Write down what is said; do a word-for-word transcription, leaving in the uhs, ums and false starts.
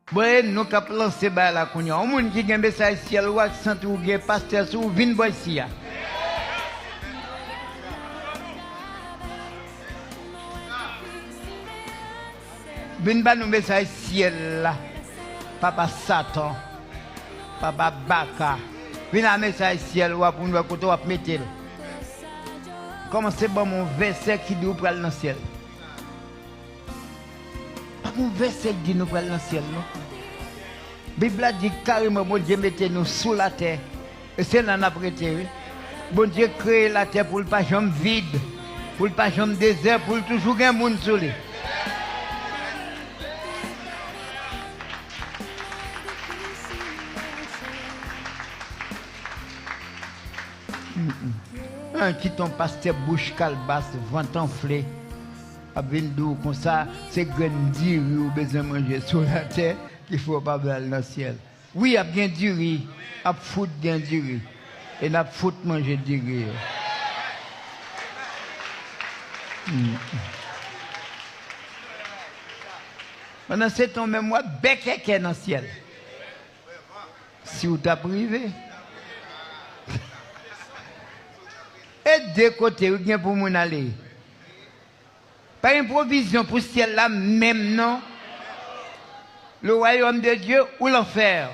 Bon, e nou k ap lanse bagay la kounye a. Yon moun ki gen mesaj syèl ou a, ki santi w gen pastè sou ou, vin bò isi a. Vin ba nou mesaj syèl la. Papa Satan, papa Baka, vin a mesaj syèl ou a pou n wè kote w ap mete l. Kòmanse ban m yon vèsè ki di w pral nan syèl. Pa gen yon vèsè k di nou pral nan syèl, non. Bib la di kareman Bondye mete nou sou latè, e se la n ap rete, wi. Bondye kreye latè pou l pa janm vid, pou l pa janm dezè, pou l toujou gen moun sou li. Mm, mm. An, kite yon pastè bouch kalbas, vant anfle, ap vin di w konsa, se grenn diri ou bezwen manje sou latè ki fè w pa vle al nan syèl. Wi, ap gen diri, ap fout gen diri. E n ap fout manje diri yo. Mm. Pandan se tan, menm w ap bèkèkè nan syèl. Si w t ap rive. E de kote, wi, gen pou moun ale. Pa gen pwovizyon pou syèl la menm, non. Le royaume de Dieu ou l'enfer.